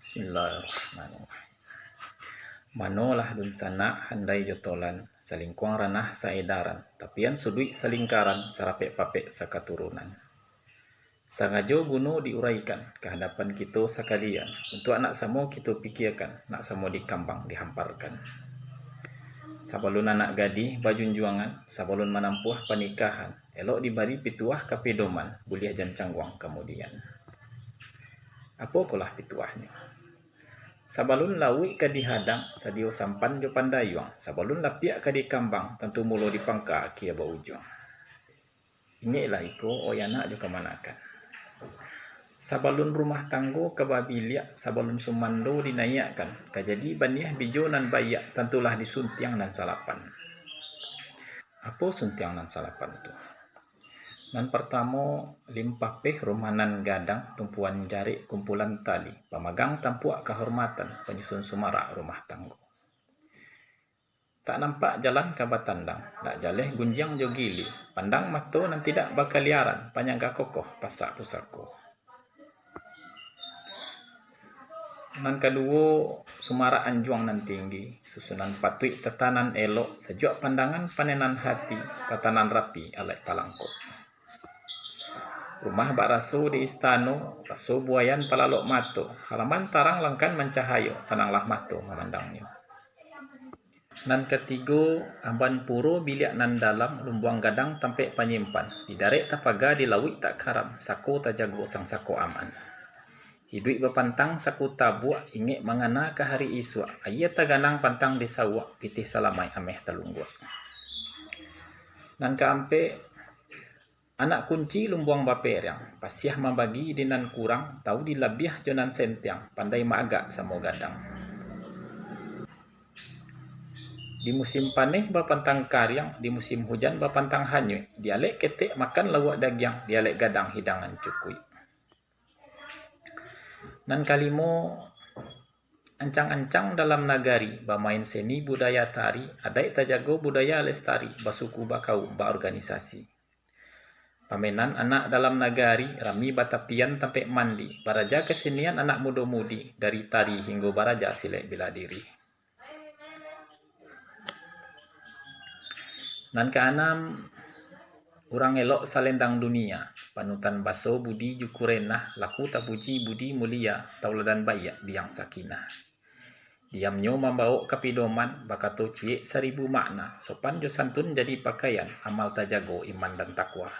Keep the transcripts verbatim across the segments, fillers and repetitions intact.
Bismillahirrahmanirrahim. Manolah dunsanak handai jo tolan, salingkuang ranah saedaran, tapian suduik salingkaran, sarapek-papek sakaturunan. Sangajo guno diuraikan ka hadapan kito sakalian, untuak nak samo kito pikiakan, nak samo dikambang dihamparkan. Sabalun anak gadih bajunjuangan, sabalun manampuah panikahan, elok dibari pituah ka pedoman, buliah jan cangguang kamudian. Apokolah pituahnyo? Sabalun lauik ka dihadang, sadio sampan jo pandayuang, sabalun lapiak ka dikambang, tantu mulo di pangka akia baujuang. Ingeklah iko, oi anak jo kamanakan. Sabalun rumah tanggo ka babiliak, sabalun sumando dinaiakkan, ka jadi baniah bijo nan baiak, tantulah disuntiang nan salapan. Apo suntiang nan salapan tu? Nan partamo, limpapeh rumah nan gadang, tumpuan jarek kumpulan tali, pamagang tampuak kahormatan, panyusun sumarak rumah tanggo. Tak nampak jalan ka batandang, nak jaleh gunjiang jo gili, pandang mato nan tidak bakaliaran, panyaga kokoh pasak pusako. Nan kaduo, sumarak anjuang nan tinggi, susunan patuik tatanan elok, sajuak pandangan panenan hati, tatanan rapi alaik palangkok. Rumah bak raso di istano, raso buayan palalok mato, halaman tarang langkan mancahayo, sananglah mato mamandangnyo. Nan katigo, amban puro biliak nan dalam, lumbuang gadang tampek panyimpan, di darek tapaga di lauik tak karam, sako tajago sang sako aman. Iduik bapantang sako tabuak, ingek mangana ka hari isuak, aia taganang pantang disauak, pitih salamaik ameh talungguak. Nan kaampek, anak kunci lumbuang baperiang, pasiah mambagi di nan kurang, tau dilabiah jo nan sentiang, pandai maagak samo gadang. Di musim paneh bapantang kariang, di musim hujan bapantang hanyuik, di alek ketek makan lauak dagiang, di alek gadang hidangan cukuik. Nan kalimo, ancang-ancang dalam nagari, bamain seni budaya tari, adaik tajago budaya lestari, basuku bakaum, baorganisasi. Pamenan anak dalam nagari, rami batapian tampek mandi, baraja kasenian anak mudo-mudi, dari tari hinggo baraja silek bela diri. Nan kaanam, urang elok salendang dunia, panutan baso budi juku renah, laku tapuji budi mulia, tauladan baiak biang sakinah. Diamnyo mambawok ka pidoman, bakato ciek saribu makna, sopan jo santun jadi pakaian, amal tajago iman dan takwa.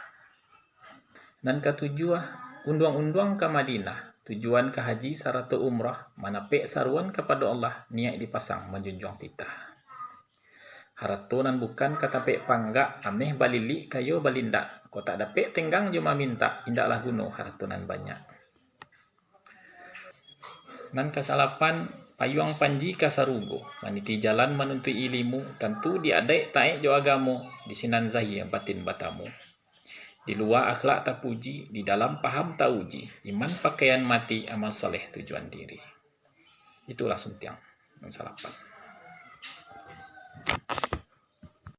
Nan katujuah, unduang-unduang ka Madinah, tujuan ka haji sarato umrah, manapek saruan kapado Allah, niaik dipasang manjunjuang titah. Harato nan bukan ka tampek panggak, ameh balilik kayo balindak, kok tak dapek tenggang jo mamintak, indaklah guno harato nan banyak. Nan kasalapan, payuang panji ka sarugo, maniti jalan manuntuik ilimu, tantu di adaik taek jo agamo, di sinan zahia batin batamu. Di lua akhlak tapuji, di dalam paham tauji, iman pakaian mati, amal saleh tujuan diri. Itulah suntiang nan salapan.